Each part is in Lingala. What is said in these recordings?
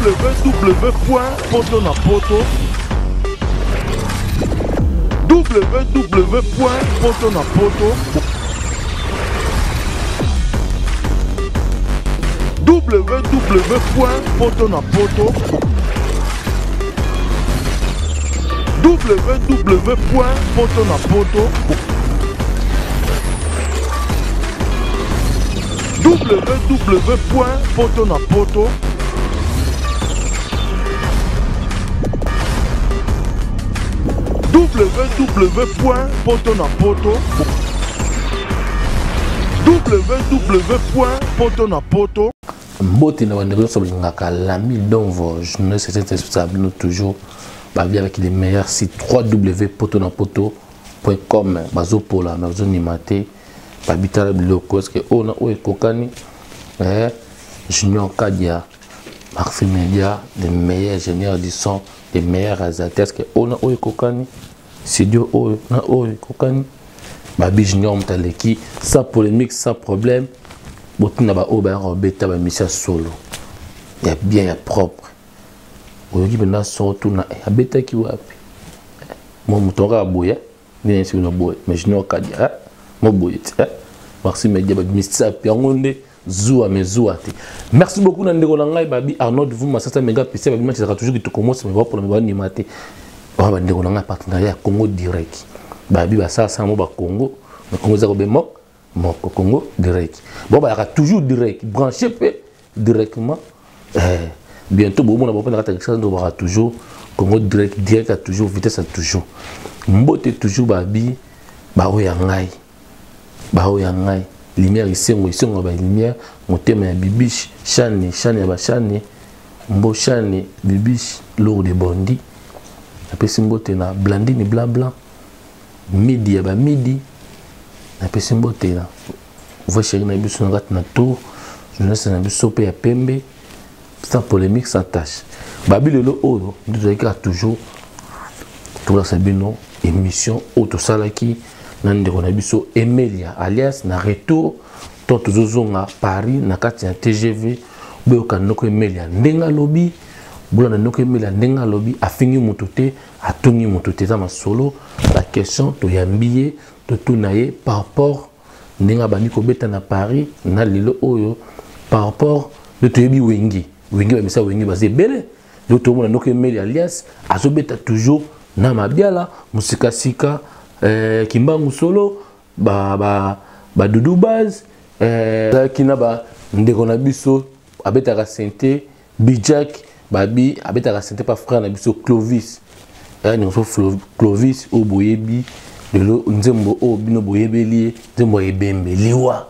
www.poto na poto www.poto na poto www.poto na poto www.poto na poto www.poto na poto www.poto na poto www.poto na poto. Mbote na bandeko nyonso bolingaka Lami Donvo, journaliste responsable bino toujours babi avec les meilleurs sites www.potonapoto.com. Bazopola mais bazondima te, babitala biloko eske oyo na oyo ekokani. Junior Kadia, Marfi Media, les meilleurs ingénieurs du son, les meilleurs réalisateurs, eske oyo na oyo ekokani, studio oyo na oyo ekokani. Babi Junior Mutaleki, sans polémique, sans problème. Botina ba oyo bayaka kobeta ba misia solo ya bien ya propre. Oyoki mpenza son tuna abetaki wapi? Mo moto kaka boye, nini esi bino boye, mais Junior Kadia, mo boye ti, Maxi Media ba misia yango nde zuwa mais zuwa te. Merci beaucoup na ndeko na ngai babi Arnold Vuma sasa mega PC babi match toujours kitoko mosi mais ba pona ba ndima te. Ba ba ndeko na ngai partenariat ya Congo direct. Babi ba sasa mo ba Congo, mais Congo za ko be moko moko Congo direct. Bon ba yaka toujours direct, branché pe directement. Bientôt bon mona ba pona kata kisa ndo ba toujours Congo direct, direct à toujours vitesse à toujours. Mbote toujours babi ba oya ngai. Ba oya ngai. Lumière isengo isengo ba lumière motema ya bibiche chane chane ya ba chane mbo chane bibiche lourd de bondi. Napesi mbote na Blandine blanc blanc midi ya ba midi. Napesi mbote na voix chérie na biso na kati na tour journaliste na biso pe ya pembe sans polémique sans tâche. Babi lelo oyo nde tozalaki kaka toujours tolakisa bino émission oyo tosalaki na ndeko na biso Emelia alias na retour to tozozonga Paris na kati ya TGV. Boyoka ndeko Emelia ndenge alobi, bolanda ndeko Emelia ndenge alobi, afingi moto te, atongi moto te, eza masolo ba question toyambi ye totuna ye par rapport ndenge abandi kobeta na Paris na lelo oyo, par rapport nde toyebi Wenge, Wenge bamisa Wenge baza ebele. Nde tomona ndeko Emelia alias azobeta toujours na Mabiala, Musikasika, Kimbangu solo, ba Doudou Baz, azalaki na ba ndeko na biso abetaka synthé Bijak, babi abetaka synthé pa frère na biso Clovis. Nyonso Clovis oyo boyebi lelo nzembo oyo bino boyebeli ye, nzembo ya ebembe liwa.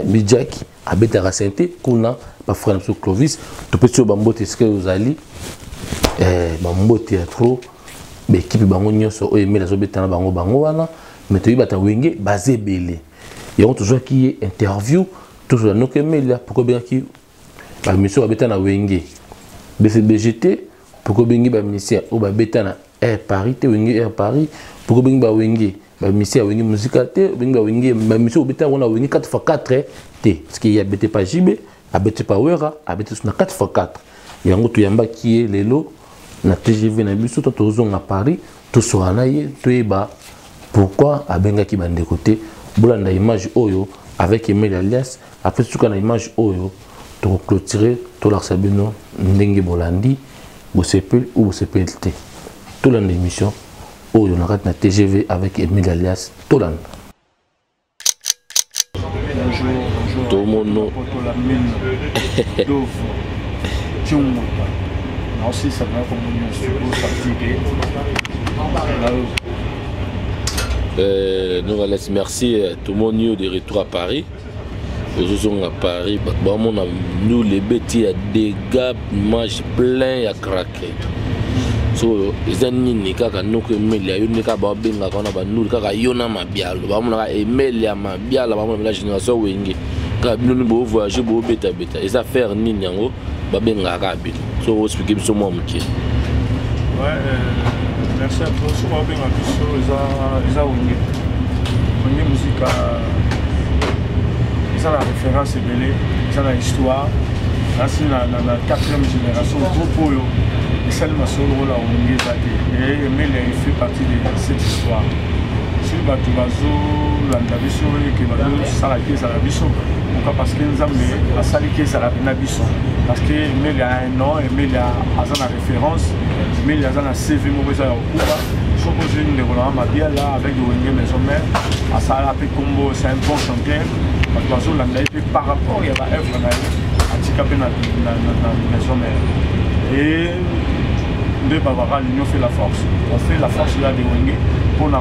Bijak abetaka synthé kuna pa frère na biso Clovis. Topesi oyo bambote esika oyo ozali, bambote ya trop ba équipe bango nyonso oyo Emelia azobeta na bango bango wana, mais toyebi bata Wenge baza ebele. Yango tozwaki ye interview, tozwa noko Emelia pourquoi obengaki ba mission babeta na Wenge BCBG te, pourquoi obengi ba mission oyo babeta na Air Paris te, Wenge Air Paris, pourquoi obengi ba Wenge ba mission ya Wenge Musica te, obengi ba Wenge ba mission obeta wana Wenge 4x4 te, parce qu'il y a BT pa JB, abeti pa Wera, abeti na 4x4. Yango toyambaki ye lelo na TGV na biso, to tozonga Paris, tosoka na ye, toyeba pourquoi abengaki bandeko te. Bolanda image oyo avec Emelia alias, après suka na image oyo tokoclôturer, tolakisa bino ndenge bolandi, bosepeli ou bosepeli te. Tolanda émission oyo na kati na TGV avec Emelia alias, tolanda. Bonjour, bonjour. Tomono. Poto la mine. Dovo. Tchunguta. Na aussi ça va comme une studio fatigué. Nous allons merci tout le monde de retour à Paris. Aux à Paris, bon, on a nous les bêtes, il y a des gars, match plein, il y a craqué. So, eza nini kaka noko Emelia yo nde kaka babengaka wana banuli kaka yo na Mabialo, bamonaka Emelia Mabiala, bamona la génération Wenge kaka bino nde bovoyage bobetabeta, eza faire nini yango babengaka kaka bino. So oexplike biso mwa moke. Ouais, merci à toi. Soki babenga biso eza Wenge, Wenge Musica eza na référence ebele, eza na histoire. Nasi na, na, na quatrième génération groupe oyo esali masolo lokola Wenge eza te. Et Emelia il fait partie de cette histoire. Soki bato bazolanda biso eke bazosala ke ezala biso pourquoi? Parce que Nzambe asali ke ezala na biso. Parce que Emelia a un nom, Emelia aza na référence, Emelia aza na CV moko eza ya kokuba. Soki ozwi ndeko na nga Mabiala avec Wenge Maison Mère, asala mpe kombo, c'est un bon chanteur. Bato bazolanda ye mpe par rapport ya ba œuvre na ye atika mpe na, na, na, na Maison Mère. Et nde babaka l'union fait la force, on fait la force là de Wenge mpona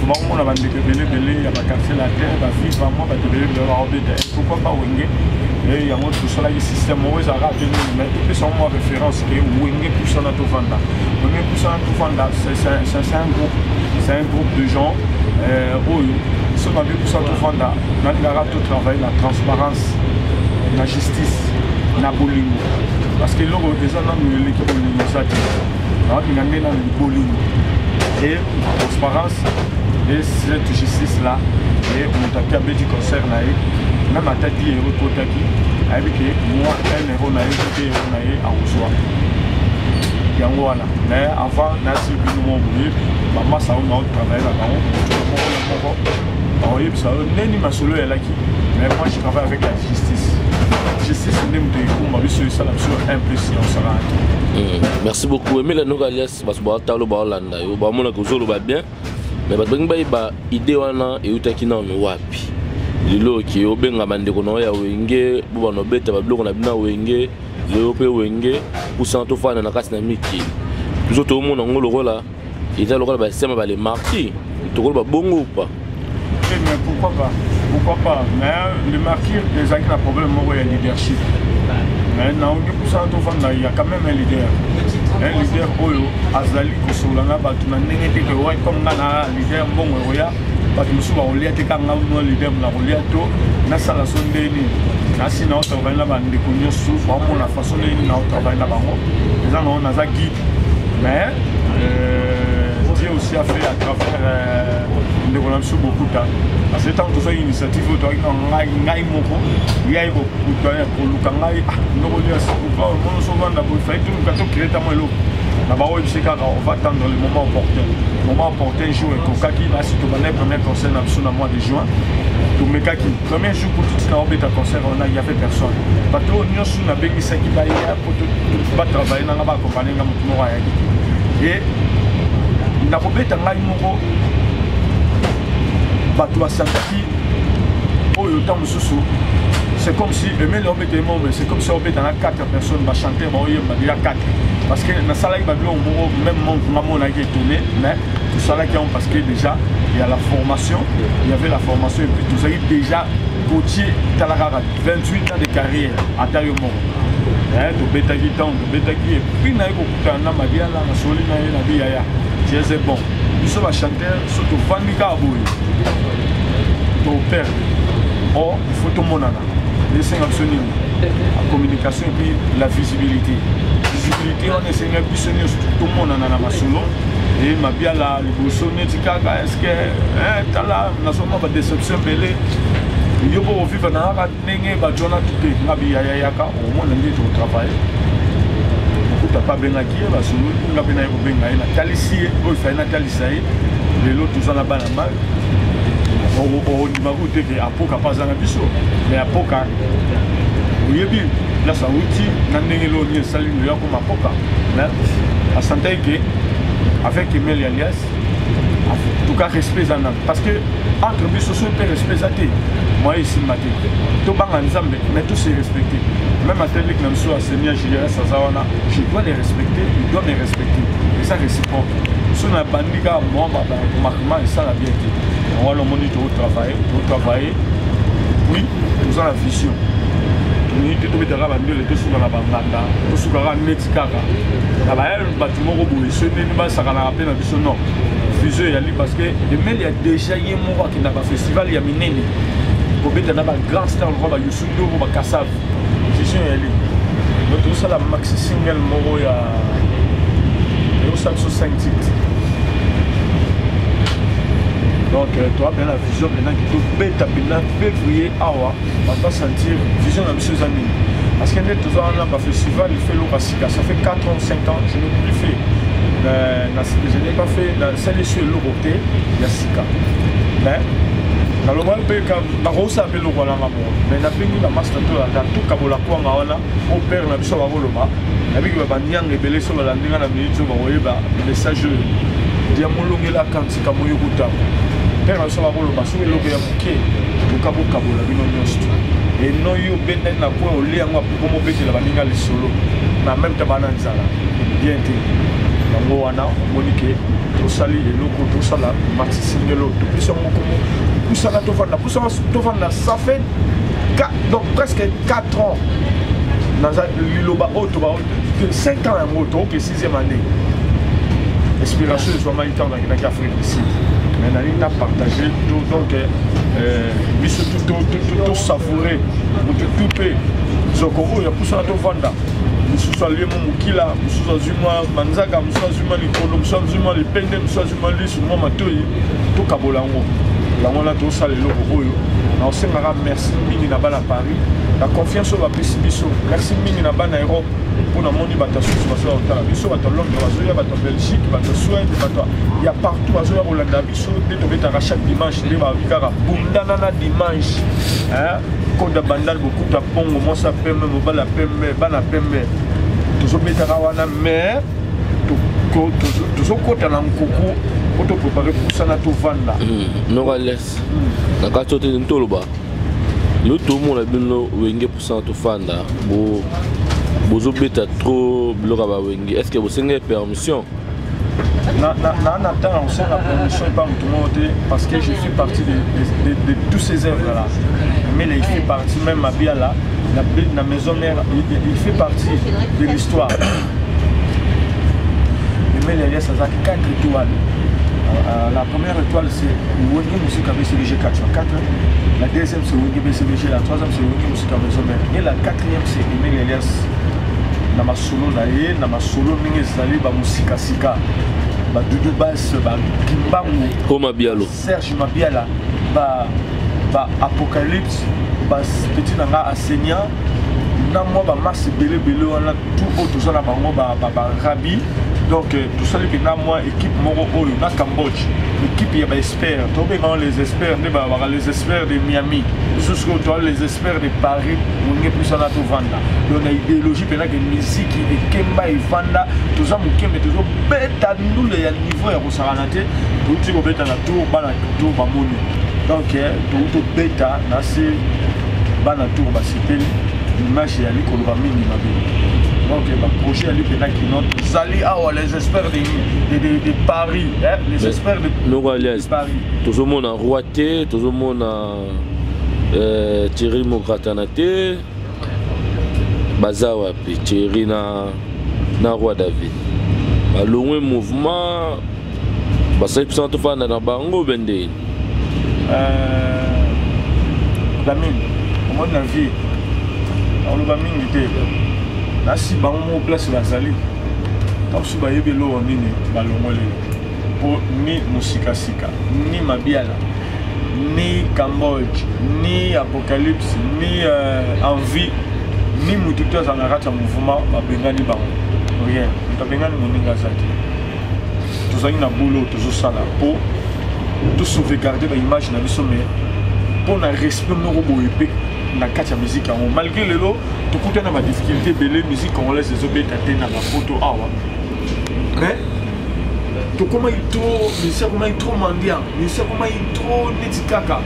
bakomona bandeko ebele ebele ya baquartier latin baviva mwa bato ebele ebele bakobeta, pourquoi pas Wenge? E yango tosalaki système moko ezalaka te nini, mais topesa mwa référence ke Wenge Pusana Tovanda. Wenge Pusana Tovanda, c'est un groupe, c'est un groupe de gens oyo soki babi Pusana Tovanda, nalingaka totravaille na transparence, na justice, na bolingo, parce que eloko eza nanu eleki bolingo eza te. Naolinga nde nanu bolingo et transparence et cette justice là. Et moto aki abeti concert na ye, même ata 10 euro ekotaki, ayebi ke mwa 1 euro na ye, 2 euro na ye akozwa yango wana. Mais avant nasi bino moko boyebi bamasa oyo naotravaille na bango, moko na moko bakoyebisa yo ndeni masolo eyalaki. Mais moi, je travaille avec la justice. Justice nde moto ekumba biso, esala biso un plus ya osalaka te. Merci beaucoup, Emile Noka alias. Bato baotala, baolanda yo, bamonaka ozoloba bien, mais bato bangi bayeba idée wana eutaki nano wapi. Lelo oke obenga bandeko na yo ya Wenge, bo bana obeta babiloko na bino ya Wenge. Lelo mpe Wenge Pusana Tofanda na kati na mikili, biso toomona yango lokola eza lokola basema bale martyr, tokoloba bongo ou pas? Eh, mais pourquoi pas, pourquoi pas? Mais le martyr ezalaki na problème moko ya leadership. Mais na Wenge Pusana Tovanda, il y a quand même un leader, un leader oyo azali kosolola na bato na ndenge te ke ouais, comme nga na leader, mbongo ekoya, bato mosusu bakolia te, kaka nga no leader na kolia to nasala so ndenge nini. Nasi na otravaille na bandeko nyonso, baomona façon ndenge nini na otravaille na bango. Eza nango naza guide, mais Dieu aussi a fait à travers ndeko na biso Bokuta, parce que ntango tozwaki initiative oyo, toyaki na ngai, ngai moko yai koluka ngai ndoko lias pourquoi mono sovanda boye, fai toluka tocrée ta mwa eloko na baoyebisi kaka on va attendre le moment opportun. Moment opportun jour ekokaki, nasi tobandaki premier concert na biso na mois de juin. Tomekaki premier jour kutu tina obeta concert wana, y avait personne. Bato oyo nyonso nabengisaki baya po batravaille nanga, baaccompagne nga, motu moko ayaki te. E nakobeta ngai moko, bato basantaki oyo ntango mosusu c'est comme si Emeli obeta ye moko, mais c'est comme si obeta na quatre personnes, bachanteur baoyemba déjà quatre, parce que nasalaki babiloko moko, même nga monaki étonné, mais tosalaki yango parce que déjà il y a la formation, il y avait la formation et puis tozalaki déjà coaché. Tala kaka 28 ans de carrière, ata yo moko. Tobetaki ntango tobetaki, et puis naye kokutana na Madiala, nasoli na ye na biyaya jese. Bon, biso bachanteur so tovandi kaka boye, toperdre. Or il faut tomonana, esenga biso nini? La communication et puis la visibilité. Visibilité wana esenga biso nyonso tomonana na masolo. E Mabiala liboso neti kaka est-ce tala nazomona badéception ebele, yo mpo kovivre na kaka ndenge bato wana tu te. Nga biyayayaka omona nde totravaille. Okuta mpe abengaki ye, basololi, nga mpe naye kobenga ye, natalisi ye oyo efai natalisa ye. Lelo toza na bana mai, ondimaki te ke apoka mpe aza na biso, mais apoka oyebi place awuti na ndenge eloo nini esali lelo akoma apoka. Mais asantaki ke avec Emel alias, en tout cas respect eza nano, parce que entre biso so mpe respect eza te, moyen esimba te. Tobanga Nzambe, mais tout se respecter. Même atelik na biso asenia Julias aza wana, je dois les respecter, il doit me respecter, eza réciproque. So na bandi kaka mwa baremarquement esala bien te. Yango wana omoni totravaille, totravaille, puis toza na vision. Tolingi te tobetaka bandele, tosuka na banganda, tosukaka neti kaka na baya bato moko boye, so ndeni basakanaka mpe na biso. Non, vision eyali parce que Emeli ya déjà ye moko akenda bafestival ya minene kobeta na bagrand star lokwa baYoussou N'Dour, bakasave. Vision eyali. Donc tozosala maxi single moko ya ekosala biso 5 titres. Donc toa mpenza na vision mpenza ke tobeta mpenza février awa, bato basentir vision na biso eza nini. Parce que nde toza wana, bafestival, il fait eloko ya sika. Ça fait 4 ans, 5 ans, je n'ai plus fait, je n'ai pas fait, nasali so eloko te ya sika. Mais naloba mpe nakosala mpe eloko wana nga moko, mais nabengi bamaster tolanda, tokabola kwanga wana. O père na biso bakoloba, nabiki banianga ebele so balandi nga na minute oyo, bakoyeba message oyo dia molongelaka ntika moyoku ntango père na biso bakoloba. Soki eloko ya moke, luka bokabola bino nyonso eno. Yo obendani na coin, olia yango, apoko mobetela baninga lisolo, mais en même temps bana nzala bien te. Yango wana omoni ke tosali eloko, tosala maxi single, topesi yango kombo Pusana tovanda. Pusana tovanda, ça fait donc presque 4 ans naza liloba oyo toba 5 ans yango, tokoke 6e année. Inspiration ezwamaki ntango nakendaki Afrique du Sud, mais nalingi na partage. Donc biso tosavoure, motu tu mpe nzoko oyo ya Pusana tovanda. Mosusu alie mwa mokila, mosusu azwi mwa manzaka, mosusu azwi mwa likolo, mosusu azwi mwa lipende, mosusu azwi mwa lisu, mwa matoi, tokabola yango. Yango wana tosala eloko oyo. Naosengaka merci mingi na bana Paris na confiance oyo bapesi biso. Merci mingi na bana Europe, mpo namoni bato ya susu bazoya kotala biso, bato ya Londres bazoya, bato ya Belgique, bato ya Suède, bato ya partout bazoya kolanda biso. Nde tobetaka chaque dimanche, nde babi kaka bundana na dimanche koda bandal, bokuta pongo, mwasi ya pembe, mobali ya pembe, bana pembe, tozobetaka wana. Mais tozokɔta na nkuku po toprépare Pusana tovanda. Nokales na kati oyo te, ntoloba lelo tomona bino Wenge Pusana tofanda, bozobeta trop biloko ya bawenge. Est ce que bosengeli permission? Na ntango kosenga permission epa motu moko te, parce que je fais partie de tous ces œuvres là. Mais il fait partie même Mabiala na maison mère, il fait partie de l'histoire. Emile Elias aza 4 étoiles. La première étoile, c'est Wenge Musica BCBG 4x4. La deuxième, c'est Wenge BCBG. La troisième, c'est Wenge Musica Maison Mère. Et la quatrième, c'est Emile Elias. Na masolo na ye, na masolo mingi ezali bamosikasika, badudu bas, bakimbangu. O Mabialo. Serge Mabiala, ba ba Apocalypse, bapetit na nga enseignant, na mwa bamasi ebele ebele wana tout oyo toza na bango, barabi. Donc tosali mpenza mwa équipe moko oyo na Cambodge, équipe ya baexpert, tobenga les experts, nde balobaka les experts de Miami, lisusu oyo toa les experts de Paris. Wenge Pusana tovanda. Donc na idéologie mpenza ke miziki ekemba evanda, toza mokembe, tozobeta ndule ya niveau ya kosakana te. Touti kobeta na tour, bana tour bamoni. Donc touti tobeta na se, bana tour basepeli, image eyali koloba mingi mabe. Donc baprojet yali mpenza kino tozali awa, les experts de Paris, hein, les experts de, Noko Alias, de Paris. Tozomona roi te, tozomona Thierry Mokratana te. Baza wapi Thierry na roi David? Balongwe mouvement, basali Pusana tofanda na bango bende. Lamine, omoni na vie, oloba mingi te. Nasi bango moko place bazali, ntango mosusu bayebi eloko nini balongoli, mpo ni mosikasika, ni Mabiala, ni Cambodge, ni Apocalypse, ni Envie, ni motu te azala na kati ya mouvement babengani bango. Rien, moto abengani moninga aza te. Tozalaki na bolo, tozosala mpo tosauvegarde baimage na biso, mais mpo na respect moko boye mpe na kati ya musique yango. Malgré lelo tokutani na badifficulté ebele, musique congolaise ezobeta te na bapoto awa, mais tokomaki trop musicien, akomaki trop mendiant, musicien akomaki trop neti kaka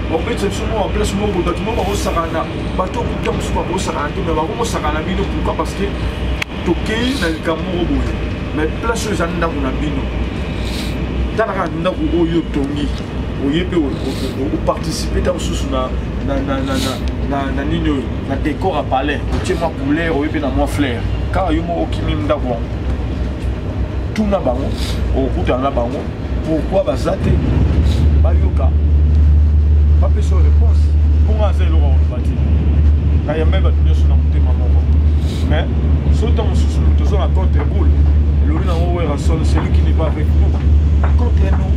babetisa biso moko baplace moko boye. Bato moko bakosakana, bato okuta mosusu bakosakana te, mais bakomosakana bino. Pourquoi? Parce que tokei na likambo moko boye, mais place oyo eza ndako na bino. Tala kaka ndako oyo otongi, oye mpe oparticipe ta mosusu na nini oyo, na décor ya palais, otie mwa couleur, oye mpe na mwa fleur. Kaka yo moko okimi ndako yango. Tuna bango, okokutana na bango, pourquoi baza te. Bayoka, bapesa réponse. Mponga aza eloko ya koloba te, nayambai bato nyonso na motema moko. Mais so ntango mosusu moto oza na contre boule, elobi nango Werrason: celui qui n'est pas avec nous contre nous.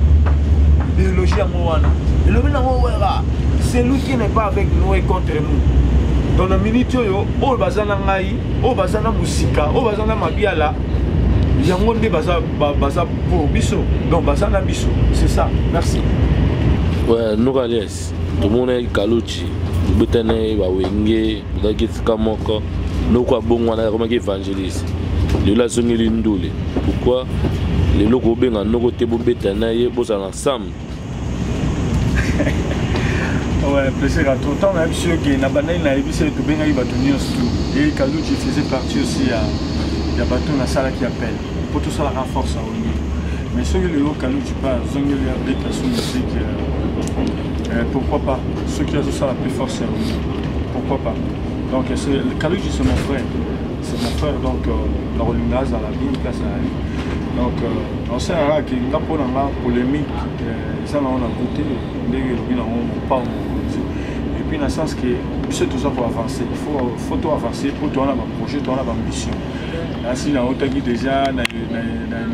Idéologie yango wana, elobi nango Wera: celui qui n'est pas avec nous est contre nous. Donc na minute oyo, oyo baza na ngai, oyo baza na mosika, oyo baza na mabiala, yango nde baza, baza pour biso, donc baza na biso, c'est ça. Merci. Ouais, Nokalies, tomonaki Kaluchi obetana ye bawenge, ozalaki esika moko noko abongwana, akomaki évangéliste, lelo azongeli ndule. Pourquoi lelo kobenga noko te, bobeta na ye, bozala ensemble? Ouais, plaisir à tout. Tant na biso ke na bandaki na yebi se tobengaki bato nyonso tout. Et Kaluchi faisait partie aussi ya bato nasalaki appel mpo tosalaka force ya Wenge. Mais soki lelo Kaluchi mpe azongeli abeta so musique, pourquoi pas? Soki azosala mpe force ya Wenge, pourquoi pas? Donc Kaluchi, c'est mon frère, c'est mon frère, donc nakolinga azala bien place na ye. Donc naosalaka ke nga mpo na nga polémique eza nango na goûte ndenge elobi nango mopao mokonzi. Et puis na sens ke biso toza koavance, il faut to avancer mpo toza na baprojet, toza na baambition. Nasi naotaki déjà na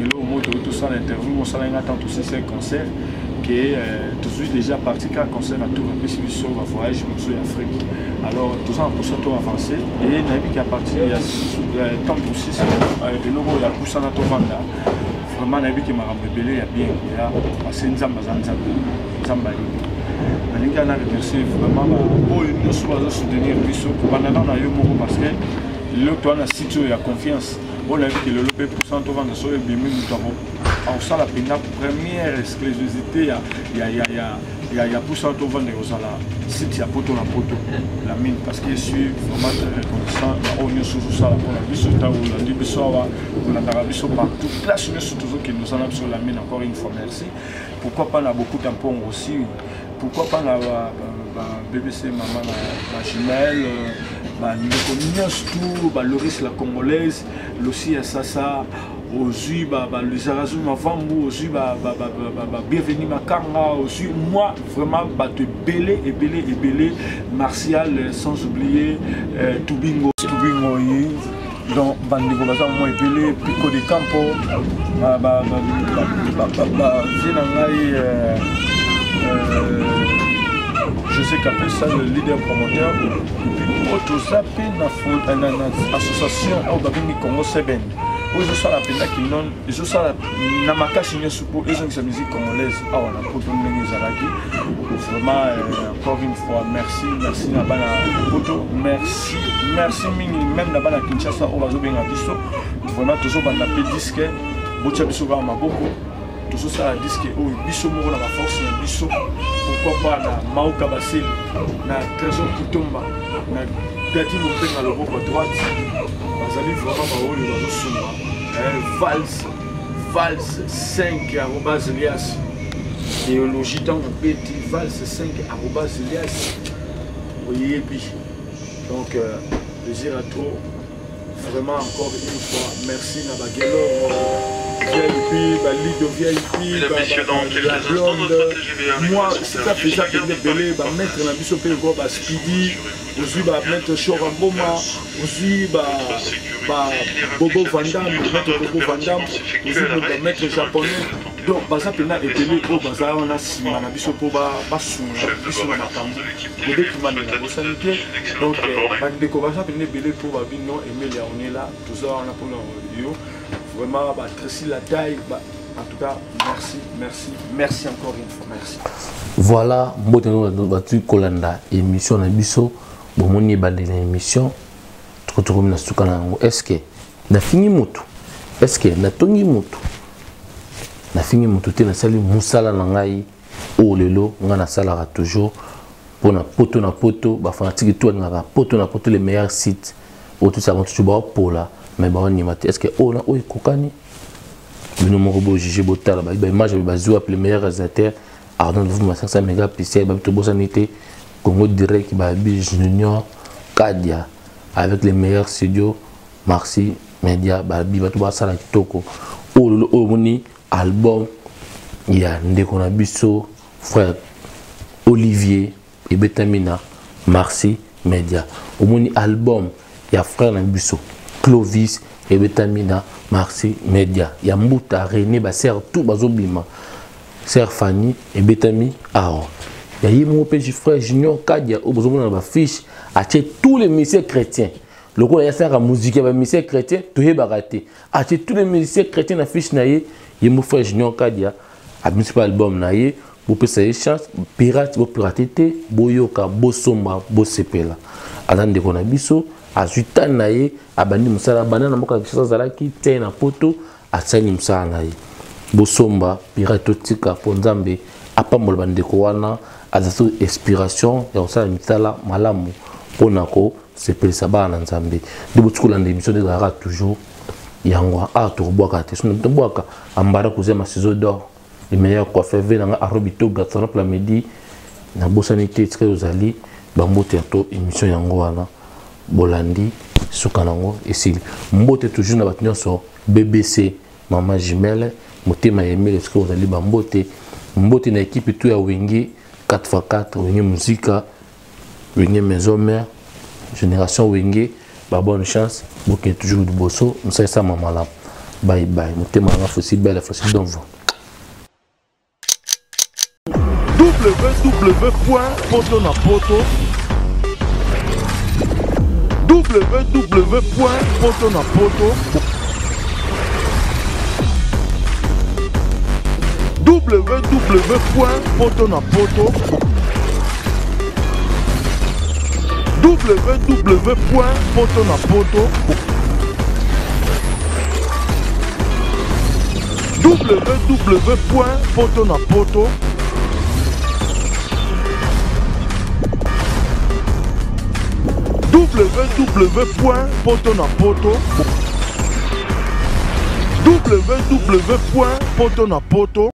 eloko moko toyei tosala interview mosala nga ntango tosisa concert ke tozwi déjà parti kaka concert na tour apesi biso bavoyage mosusu ya Afrique. Alors toza na mposa to avancer e nayebi ke à partir ya ntango tosisa eloko oyo ya pusana tovanda, vraiment nayebi ke makambo ebele ya bien ya parce Nzambe aza Nzambe, Nzambe ayebi. Nalingi ana remercier vraiment oyo nyonso bazosoutenir biso, kobanda nano na yo moko, parce que lelo toa na site oyo ya confiance oyo nayebi ke lelo mpe pourcent tovanda soki ebimi, moto akosala mpenza première exclusivité ya pusa tovanda ekozala site ya Poto na Poto la mine, parce que je suis vraiment très reconnaissant na oyo nyonso ozosala mpona biso. Ntango olandi biso awa, olandaka biso partout, place nyonso tozokende oza na biso. La mine, encore une fois merci. Pourquoi pas na Bokuta Mpongo aussi? Pourquoi pas na ba BBC, mama na jumelle, bandeko nyonso tout, baloris la congolaise, losi ya sasa, ozwi baluzarazu mavambu, ozwi babienvenu makanga, ozwi moi vraiment bato ebele ebele ebele, Martial, sans oublier Tubingo Tubingo ye. Donc bandeko baza mwa ebele, Pico de Campo, bavie na ngai, José Kapesa, le leader promoteur. Et puis oyo toza mpe na association oyo babengi Congo 7, oyo ezosala mpenza kinon, ezosala na makasi nyonso mpo ezongisa musique congolaise awa na Poto ndenge ezalaki. Vraiment, encore une fois merci, merci na bana Poto, merci, merci mingi même na bana Kinshasa oyo bazobenga biso. Vraiment tozobanda mpe disque, botia biso kaka maboko, tozosala disque oyo biso moko na baforce na biso. Pourquoi pas na Mauka Baseli, na Trésor Kitomba, na Dadi Mopenga loboko droite, bazali vraiment baoyo bazosunga. Vals vals 5 arobase lias théologie, ntango obeti vals 5 arobase lias, oyebi. Donc plaisir à trop, vraiment encore une fois merci na bagelo VIP, balido VIP, la blonde, moi staff eza mpenza ebele, bamaître na biso mpe lokola baspidi, ozwi bamaître Shora Mboma, ozwi Bobo Vandam, maître Bobo Vandam, ozwi bamaître japonais. Donc baza mpenza ebele oyo baza wana nsima na biso mpo basunga biso na makambo godekimani na bosani te. Donc bandeko baza mpenza ebele mpo babino Emelia onela, toza wana mpona yo vraiment, batracy la taille ba, en tout cas merci, merci, merci encore une fois, merci. Voilà, mbote batu kolanda émission na biso, bomoni ebandeli na émission, tokotokomi na suka na yango. Est ce que nafingi motu? Est ce que natongi motu? Nafingi motu te, nasali mosala na ngai oyo lelo ngai nasalaka toujours mpona Poto na Poto. Bafanatike to balingaka Poto na Poto, le meilleur site oyo tosala bango toujours baopola, mais baondima te. Est ce que oyo na oyo ekokani? Bino moko bojuge, botala baimage bazwi wapi. Le meilleur réalisateur Arnold Vuma, 500 méga pixel, babi tobosani te Congo Direct, babi Junior Kadia avec les meilleurs studios Marcy Media, babi bato basala kitoko. Oyo lelo oyo omoni album ya ndeko na biso frère Olivier ebetami na Marcy Media, omoni album ya frère na biso Clovis ebetami na Marcy Media, ya Mbuta René, basere tout bazobima, sœur Fanny ebetami awa, ya ye moko mpe frère Junior Kadia oyo bozomona na bafiche. Atie tous les musiciens chrétiens. Lokola ye asalaka muziki ya bamusicien chrétien, toyebaka te. Atie tous les musiciens chrétiens na fiche na ye. Ye mo frère Junior Kadia abimisi mpe album na ye. Bopesa ye chance, pirate bopirate te, boyoka, bosomba, bosepela. Aza ndeko na biso, azwi tani na ye, abandi mosala, abanda na mboka ya Kinshasa, azalaki te na poto, asali mosala na ye. Bosomba pirate, totika mpo Nzambe apambola bandeko wana, aza so inspiration ya kosala misala malamu mpona kosepelisa bana na Nzambe. Nde botika kolanda émission nde ezalaka toujours yango awa, tokobwaka te, soki tobwaka ambara kozema ciseau d'or, le meilleur coiffeur ve nanga arobi toga tsana la midi nabosani te esika ozali bambote ya to émission yango wana bolandi suka nango esili. Mbote toujours na bato nyonso BBC mama jumelle motema ya Emile esika ozali bambote. Mbote na équipe tout ya Wenge 4x4, Wenge Musica, Wenge Maison Mère, Génération Wenge, ba bonne chance, bokende toujours liboso, mosala esama malamu. Bye bye, motema nanga fosi belle fosi donvo. www.potonapoto www.potonapoto www.potonapoto www.potonapoto www.potonapoto www.potonapoto www.potonapoto.